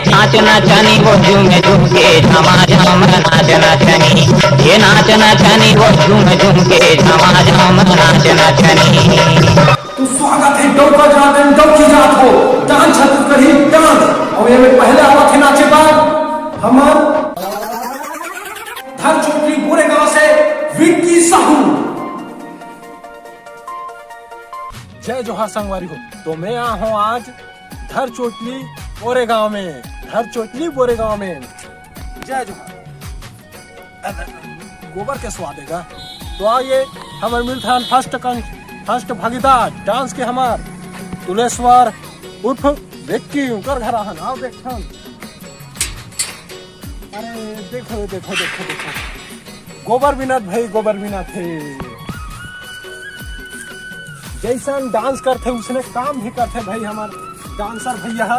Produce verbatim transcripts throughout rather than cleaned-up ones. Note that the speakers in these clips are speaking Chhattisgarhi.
नाच नचनी वो झूम झूम के झमाझम नाच नचनी। ये नाच नचनी वो झूम झूम के झमाझम नाच नचनी। तो स्वागत है डौका जात and डौकी जात हो, डांस छत्तीसगढ़ी डांस। और ये में पहले आवत है नाचे बर हमर धर चोटली बोरे गांव से विक्की साहू। जय जोहार संगवारी हो। तो मैं आया हूँ आज धर चोटली बोरे गांव में, धर चोटली बोरे गांव में। जय जोहार। गोबर के स्वाद है का? तो आइए, हमर मिलथन फर्स्ट कन-, फर्स्ट भागीदार डांस के हमर तुलेश्वर उर्फ विक्की, उनकर घर आहन। आओ देखथन। अरे देखो, देखो, देखो, देखो, गोबर बिनत भाई, गोबर बिनत हे। जैसन डांस करथे, उसने काम भी करथे भाई, हमर डांसर भैया ह।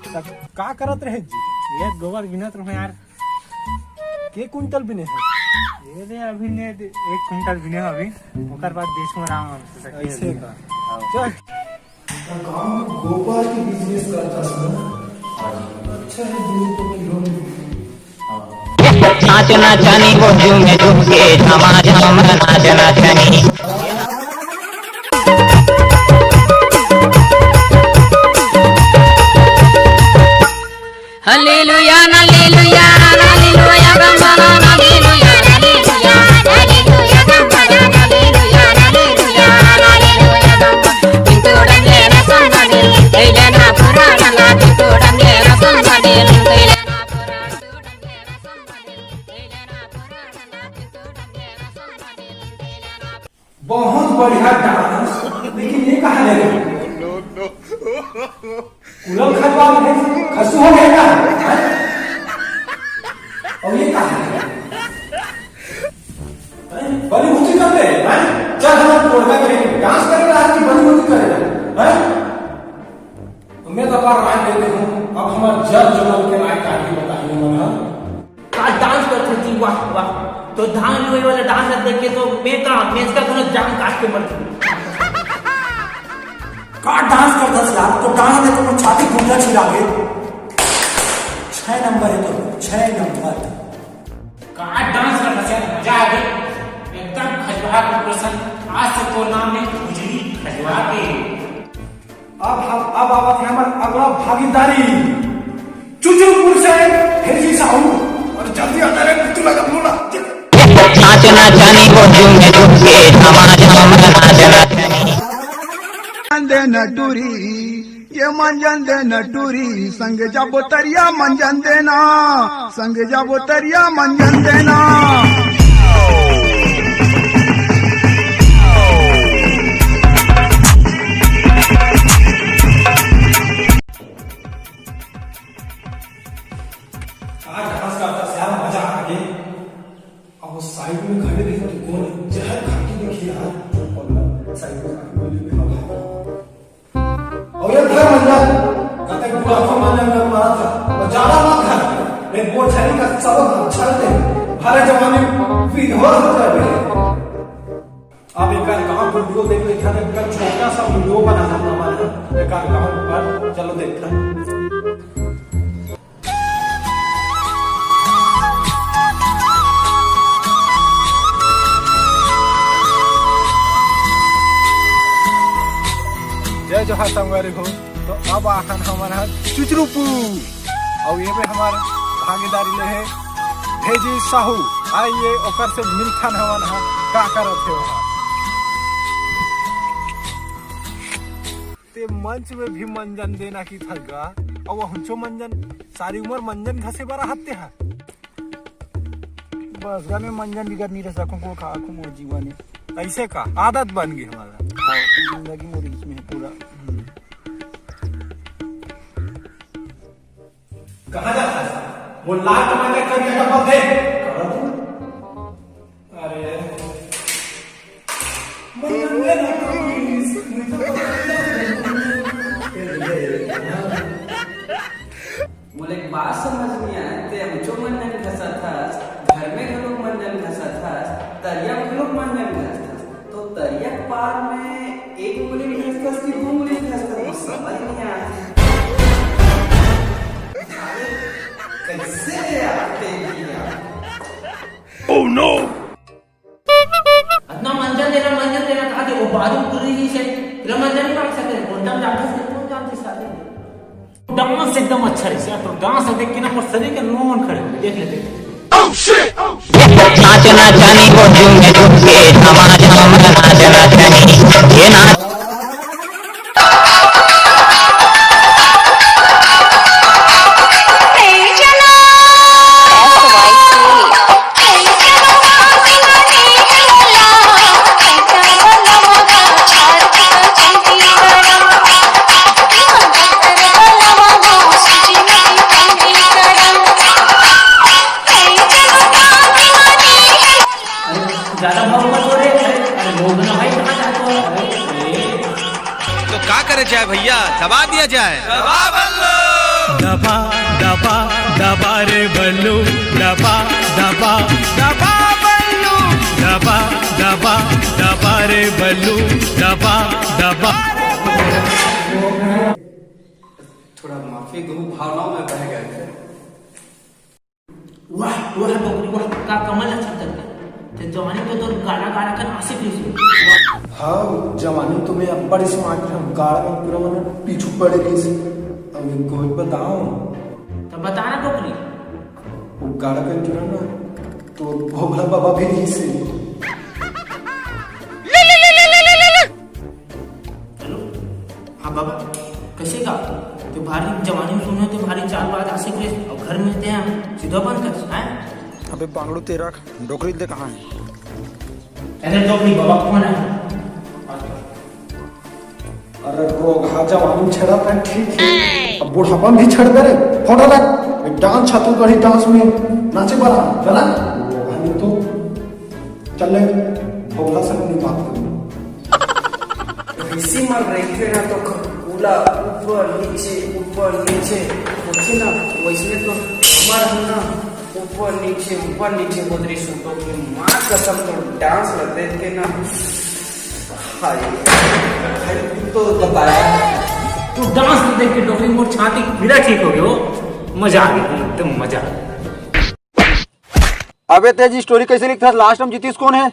त का करत रहे जी? ये गोबर बिनत रहो यार। के कुंटल बिने हे? ये दे अभी ने दे, एक कुंटल बिने हो अभी, ओकर बाद बेचहूं आराम से। ऐसे का? हाँ। चल। गांव में गोबर के बिजनेस करत हस ना? अच्छा है, दूध तो किलो में। नाच नचनी वो झूम झूम के झमाझम नाच नचनी। हालेलुया, हालेलुया, हालेलुया, गंगाना, हालेलुया, हालेलुया, हालेलुया, गंगाना, हालेलुया, हालेलुया, हालेलुया, गंगा। पिंतोड़ंगे रसंगने, कैलेना पुराणना, पिंतोड़ंगे रसंगने, कैलेना पुराण। बहुत बढ़िया डांस, लेकिन ये कहाँ ले गए? कुलम खजवा के खसू हो गया क्या? हैं? और ये कहाँ ले गए? हैं? बली बुद्धि करते हैं, हैं? चल हम कोड़का खेलेंगे, डांस करेगा आज की बली बुद्धि करेगा, हैं? मैं तो अपन राय दे दे हूँ, अब हमर जज मन के राय का ही बताही मन ह। का डांस करथे जी, वाह, वाह। तो धान लुए वाला डांस देख के तो मैं का, मैं इसका कोनो जान काट के मर जाऊँ। का डांस करथस यार, तो डांस देख के मोर छाती गुंजा छिला गे। छह नंबर है तो, छह नंबर। का डांस करथस यार, मजा आ गई। एकदम खजवा के प्रसन्न, आज से तो नाम है खुजली खजवा के। अब हम, अब आवत है हमर अगला भागीदारी चुचुरपुर से भेजी साहू। और जल्दी आता रे, तू लगा बोला। नाच नचनी वो झूम झूम के झमाझम नाच नचनी। मंजन देना टूरी, ये मंजन देना टूरी, संग जाबो तरिया मंजन देना, संग जाबो तरिया मंजन देना। का डांस करथस यार, मजा आ गे। अब वो साइड में खड़े रही तो कौन जहर खा के देखिए यार, जो पल्ला साइड में खा के देखिए। और ये घर मंजन, कते बुढ़ापा मंजन कर मारा था, और ज्यादा मत घर, एक बोझ है का सब छलते, भरे जवानी विधवा हो जाए। अब एक गांव वीडियो देख लेते हैं, एक छोटा सा वीडियो बना था हमारे, एक गांव पर, चलो देखते हैं। जय जोहार संगवारी हो। तो अब आखन हमन ह चुचरुपू, अउ ये में हमार भागीदारी ले हे भेजी साहू। आइए ओकर से मिलथन हमन ह का करत हे ओहा। ते मंच में भी मंजन देना की थगा, अउ हुंचो मंजन, सारी उम्र मंजन घसे बर रहते हैं। बस घर में मंजन बिगर नहीं रह सकूं, को खा को मोर जीवन है। ऐसे का आदत बन गई हमारा। हाँ, जिंदगी मोर इसमें है पूरा। हम्म। कहाँ जाता है? वो लाल टमाटर कर दिया था, दे। अरे। मोला एक बात समझ नहीं आए, ते हमचो मंजन घसत हस, घर में घलो मंजन घसत हस, तरिया में घलो मंजन घसत हस, तो तरिया के पार में एक उंगली घसत हस कि दू उंगली घसत हस, समझ डांस एकदम अच्छा रहिस यार, तो डांस देख के ना मोर शरीर के नोन खड़े हो गए। देख लेते। नाचना चानी वो झूम झूम के, झमा झम नाचना चानी। ये नाच ज्यादा भाव मत हो रहे। अरे, अरे, लोग ना भाई, कहाँ जाते हो? अरे, अरे। तो का करे जाए भैया, दबा दिया जाए। दबा दबा दबा रे बल्लू, दबा दबा दबा बल्लू, दबा दबा दबा रे बल्लू, दबा दबा। थोड़ा माफी दो, भावनाओं में बह गए थे। वाह वाह डोकरी वाह, का कमाल अच्छा करता। ते जवानी तो तोर गाड़ा गाड़ा कर आशिक रहिस। हाँ, जवानी तो मैं अब्बड़ स्मार्ट हूँ, गाड़ा में पूरा मन पीछू पड़े रहिस। अब इनको एक बताओ। तो बताना डोकरी। वो गाड़ा का चुरा ना, तो भोभला बाबा भी रहिस। हेलो। हाँ बाबा, कैसे का? ते भारी जवानी में सुने, ते भारी चालबाज आशिक रहिस, और घर में ते हैं सीधा बन कर, हैं? अबे बांगड़ू तेरा डोकरी दे कहाँ है? अरे डोकरी बाबा कौन है? अरे रोगहा जवानी में छेड़ा था, ठीक है, अब बुढ़ापा में भी छेड़ दे रे। फोटो रख, डांस छत्तीसगढ़ी डांस में नाचे वाला चला। रोगहा नहीं तो चल ले, भोभला से अपनी बात करूँ। भैंसी मन रहिथे ना तो पूरा ऊपर नीचे ऊपर नीचे होथे ना, वैसने तो हमर ह ना ऊपर नीचे ऊपर नीचे होत रहिस। तो कि माँ कसम तो डांस ल देख के ना, हाय, हाय, तू तो बताया। तू डांस देख के डोकरी मोर छाती पीड़ा ठीक हो गयो। मजा आ गया, एकदम मजा आ गया। अबे तेजी स्टोरी कैसे लिखता है? लास्ट में जीतीस कौन है?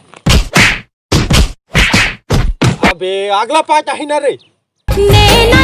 अबे अगला पार्ट आही ना रे। नैना